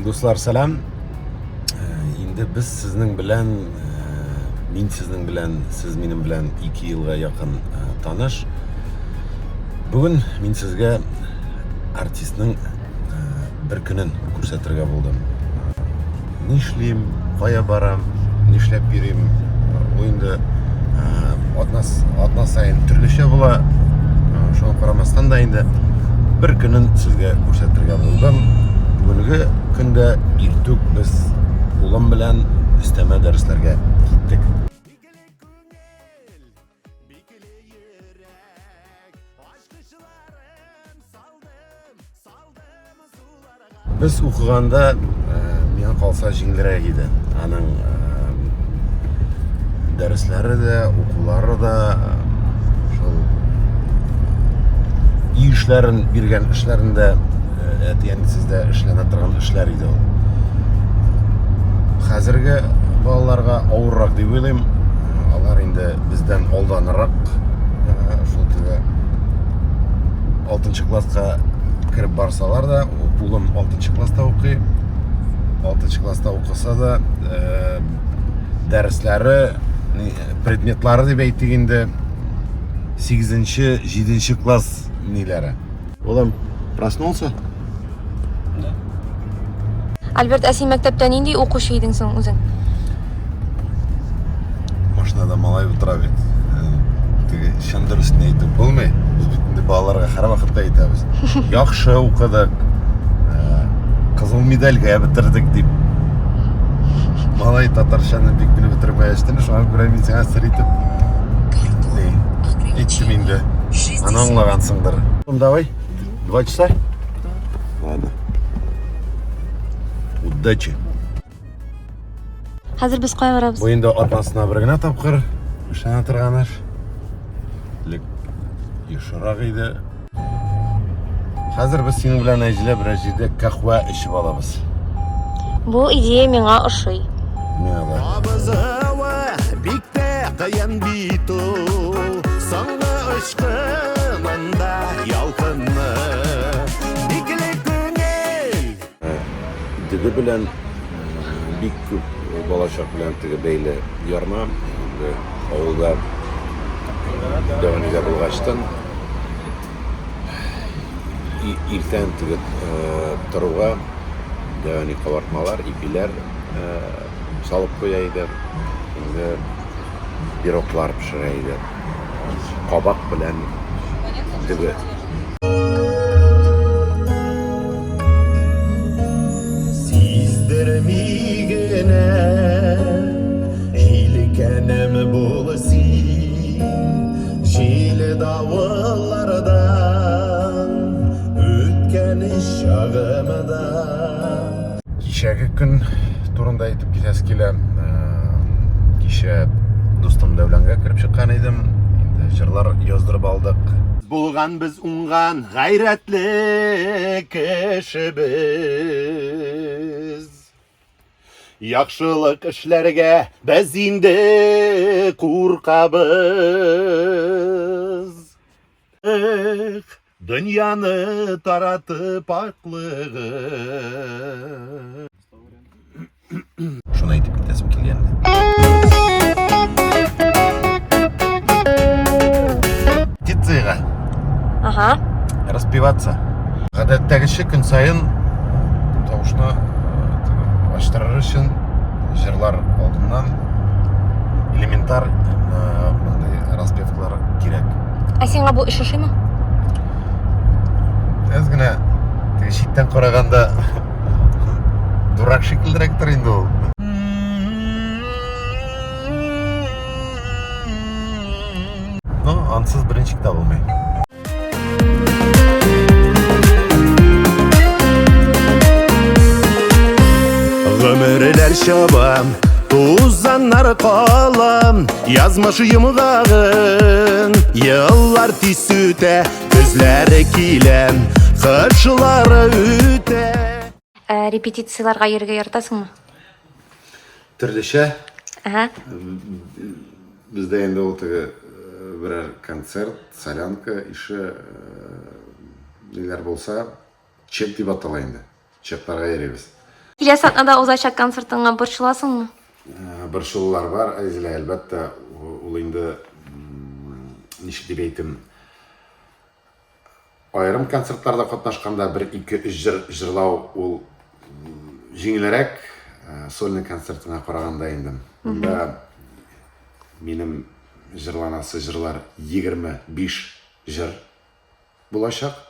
Дуслар, сәлам. Инде без сезнең белән, мин сезнең белән, сез минем белән 2 елга якын таныш. Бүген мин сезгә артистның бер көнен күрсәтергә булдым. Нишлим, кая барам, нишләп йөрим? Ул инде атна, атна саен төрлечә була. Шуңа карамастан да инде бер көнен сезгә күрсәтергә булдым. Бүгенге көндә иртүк без улым белән өстәмә дәресләргә киттек. Без укыганда миңа калса җиңелрәк иде. Аның дәресләре дә, укулары да шул өй эшләрен биргән эшләрен дә әти-әнисез дә эшләнә торган эшләр иде ул. Хәзерге балаларга авыррак дип уйлыйм. Алар инде бездән алданрак шул теге 6 класска кереп барсалар да, улым 6 класста укый. 6 класста укыса да, э, дәресләре, предметлары дип әйтик инде, 8-нче, 7 класс ниләре. Улым, проснулся? Да. Альберт, ә син мәктәптә нинди укучы идең соң үзең? Машинада малай утыра бит. Э, теге чын дөресен әйтеп булмый. Без бит инде балаларга һәрвакытта әйтәбез. Яхшы укыдык, э, кызыл медальгә бетердек дип. Малай татарчаны бик белеп бетермәячтен, шуңа күрә мин сиңа сер итеп әйттем инде. Аны аңлагансыңдыр. Давай, 2 часа? Ладно. Удачи. Хәзер без кая барабыз? Бу инде атнасына бер генә тапкыр эшләнә торган эш. Элек ешрак иде. Хәзер без синең белән Әҗилә берәр җирдә каһвә эчеп алабыз. Бу идея миңа ошый. Миңа да. Абызавы бик тә кыен бит ул. Соңгы очкынында ялкынны. Бикле күңел. Дөге белән бик күп балачак белән теге бәйле ярма. Инде авылда дәвәнидә булгачтын иртән теге торуга дәвәни кабартмалар, ипиләр салып куя иде. Инде пироглар пешерә иде. Кабак белән дөге. Сиздерми генә җилкәнем бул син, җил давыллардан үткән чагымда. Кичәге көн турында әйтеп китәсе килә. Кичә дустым Дәүләнгә кереп чыккан идем. Инде җырлар яздырып алдык. Булган без уңган, гайрәтле кешебез. Яхшылык эшләргә без инде куркабыз. Эх, дөньяны таратып аклыгы. Шуны әйтеп китәсем килгән иде. Тицига. Ага. Распеваться. Гадәттәгечә көн саен тавышны э, ачтырыр өчен җырлар алдыннан элементар э, мондый распевкалар кирәк. Ә сиңа бу эш ошыймы? Әз генә теге читтән караганда дурак шикеллерәктер инде ул. Но ансыз беренче тә булмый. Гомерләр чаба, тузаннар кала, язмыш йомгагын. Еллар тиз үтә, көзләр килә, кышлар үтә. Ә, репетицияләргә йөрергә яратасыңмы? Төрлечә. Ага. Бездә инде ул теге э, берәр концерт, солянка ише э, ниләр булса, чек дип атала инде. Чекларга йөрибез. Киләсе атнада узачак концертыңа борчыласыңмы? Борчылулар бар, Айзилә, әлбәттә, ул инде ничек дип әйтим, аерым концертларда катнашканда бер, ике, өч җыр җырлау ул җиңелрәк, сольный концертына караганда инде. Монда минем җырланасы җырлар 25 җыр булачак.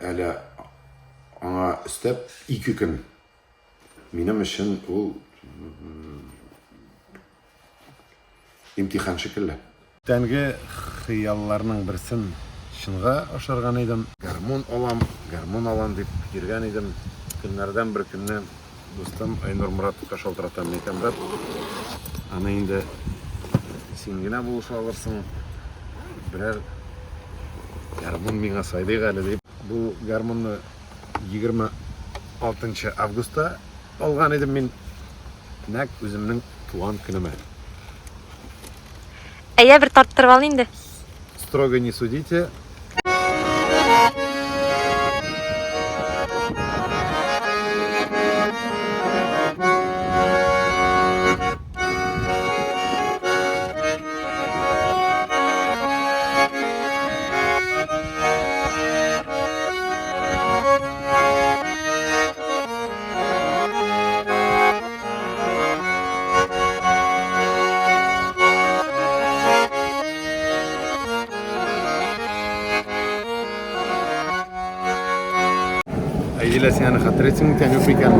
Әле аңа өстәп 2 көн. Минем өчен ул имтихан шикелле. Тәнге хыялларның берсен чынга ашырган идем. Гармун алам, гармун алам дип йөргән идем. Көннәрдән бер көнне Дустым Айнур Моратовка шалтыратам, мин әйтәм, брат, аны инде син генә булыша алырсың, берәр гармун миңа сайлыйк әле дип. Бу гармунны 26 августта алган идем мин, нәкъ үземнең туган көнемә. Әйдә, бер тарттырып ал инде. Строго не судите. Әйдилә, син аны хәтерлисең микән, юк микән?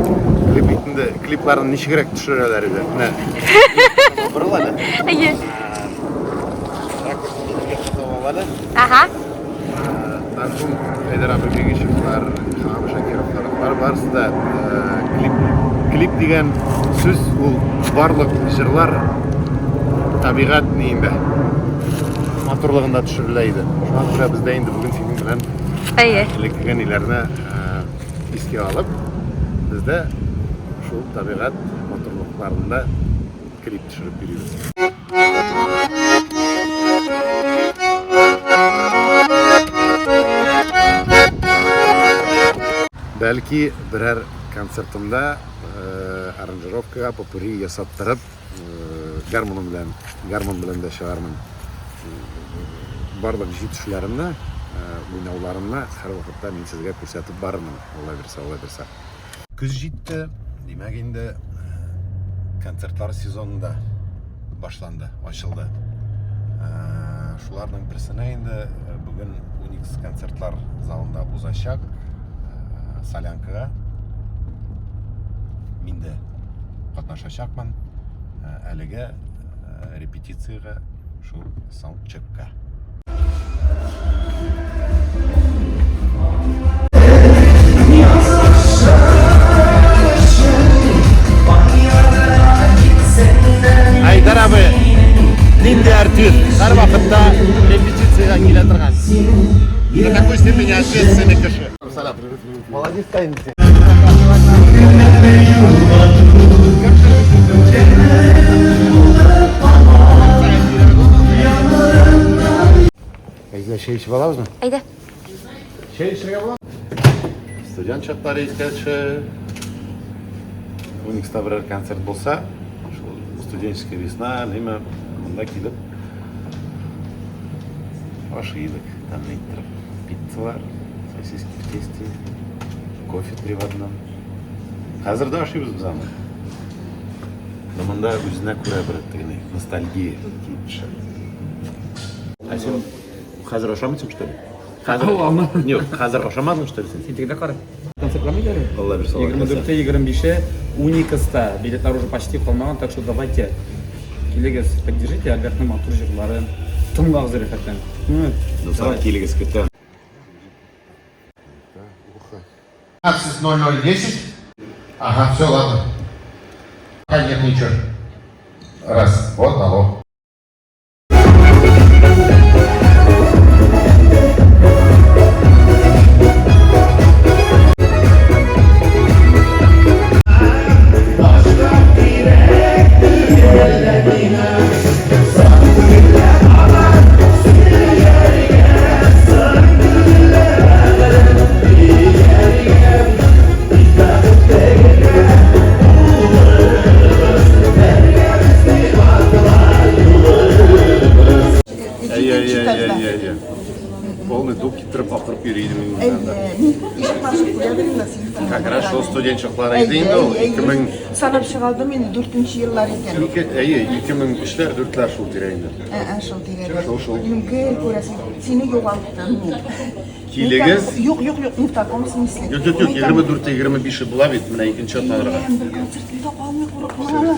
Клип инде клипларын ничегрәк төшерәләр иде. Менә. Борыл әле. Әйе. Әле. Ага. Мәрхүм Хәйдәр абый Бигичевлар, Илһам Шакировлар, алар барысы да клип, клип дигән сүз ул барлык җырлар табигать ниендә матурлыгында төшерелә иде. Шуңа күрә без дә инде бүген синең белән Әйе. элеккеге ниләрне искә алып, без дә шул табигать матурлыкларында клип төшереп йөрибез. Бәлки берәр концертымда аранжировкага попурри ясаттырып, гармоным белән, гармон белән дә чыгармын. Барлык җитешләремне, уйнауларымны һәрвакытта мин сезгә күрсәтеп барырмын, Алла бирсә, Алла бирсә. Көз җитте, димәк инде концертлар сезоны да башланды, ачылды. Шуларның берсенә инде бүген Уникс концертлар залында узачак солянкага мин дә катнашачакмын. Әлегә репетициягә шул саундчекка. Айдар абый, нинди артист, һәрвакытта репетициягә килә торган. До такой степени ответственный кеше. Молодец, Таня. Әйдә, чәй эчеп алабызмы? Әйдә. Чәй эчәргә була? Студент чаклары искә төшә. Уникста берәр концерт булса, шул студенческая весна, ниме, монда килеп ашый идек, тәмле иттереп. Пиццалар, сосиски в тесте, кофе три в одном. Хәзер дә ашыйбыз без аны. Но монда үзенә күрә бер тегене ностальгия килеп төшә. Ә син хәзер ашамыйсың, что ли? Хәзер Юк, хәзер ашамадың, что ли син? Син тегедә кара. Концерт бармы әле? Алла бирсә, Алла 24-те, 25-е Уникста. Билетлар уже почти калмаган, так что давайте килегез, поддержите Альбертның матур җырларын. Тыңлагыз рәхәтләнеп. Дуслар, килегез, көтәм. 15.0010. Ага, все, ладно. Пока нет ничего. Раз, вот, алло. Ишек ачып куя бирим дә сине тыңлап. Как раз шул студент чаклары иде инде ул, 2000 Санап чыга алдым инде, дүртенче еллар икән. Ике, әйе, 2003-ләр, 4-ләр шул тирә инде. Ә, шул тирәдә. Шул, шул. Минем гел күрәсем, сине югалттым мин. Килегез. Юк, юк, юк, не в таком смысле. Юк, юк, юк, 24-е, 25-е була бит, менә икенче атналарга. Бер концертымда калмый курыкма.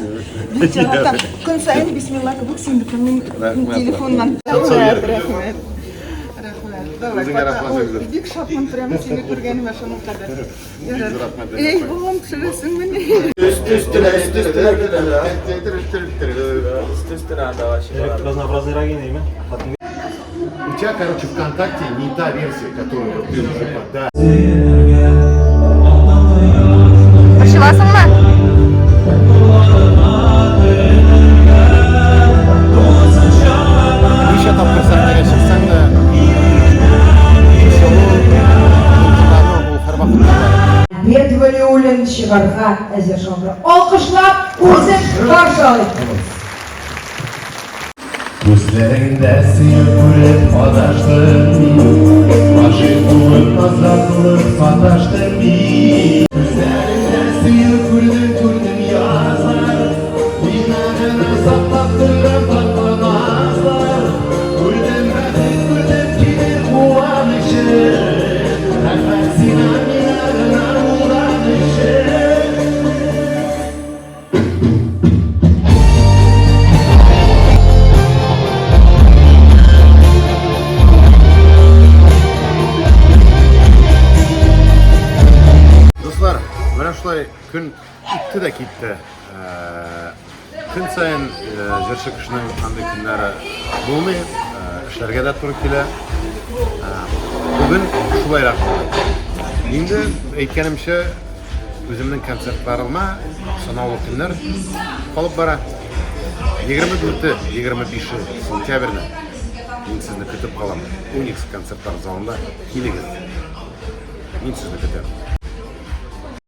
Бик яратам. Көн саен бисмилла кебек синеке мин телефоннан. Рәхмәт, рәхмәт. Рәхмәт. Давай, Үзеңә пока. рәхмәт, Ой, Гүзәл. бик шатмын прямо сине күргәнемә шуның кадәр. Бик зур рәхмәт. Эй, балам, төшерәсеңмени? Өстенә, өстенә китәләр. Өстенә анда вообще. У тебя, короче, ВКонтакте не та версия, которую вот ты уже подал. Борчыласыңмы? Ничә тапкыр сәхнәгә чыксаң да, борчылу, дулкынлану ул һәрвакытта бар. Альберт Вәлиуллин чыгарга әзер шоңгыр. Алкышлап үзен каршы алыйк. Күзләреңдә сөю күреп адаштым мин Гашыйк булып назга тулып саташтым мин Күзләреңдә сөю күрдем, күрдем язлар Миңа гына саклап торган татлы назлар Күрдем бәхет, күрдем килер куанычы Рәхмәт сиңа, миңа гына булган өчен. Дуслар, менә шулай көн үтте дә китте. Көн саен җырчы кешенең андый көннәре булмый, эшләргә дә туры килә. Бүген шулайрак булды. Инде әйткәнемчә, үземнең концертларыма санаулы көннәр калып бара. 24-е, 25 сентябрьне мин сезне көтеп калам. Уникс концертлар залында килегез. Мин сезне көтәм.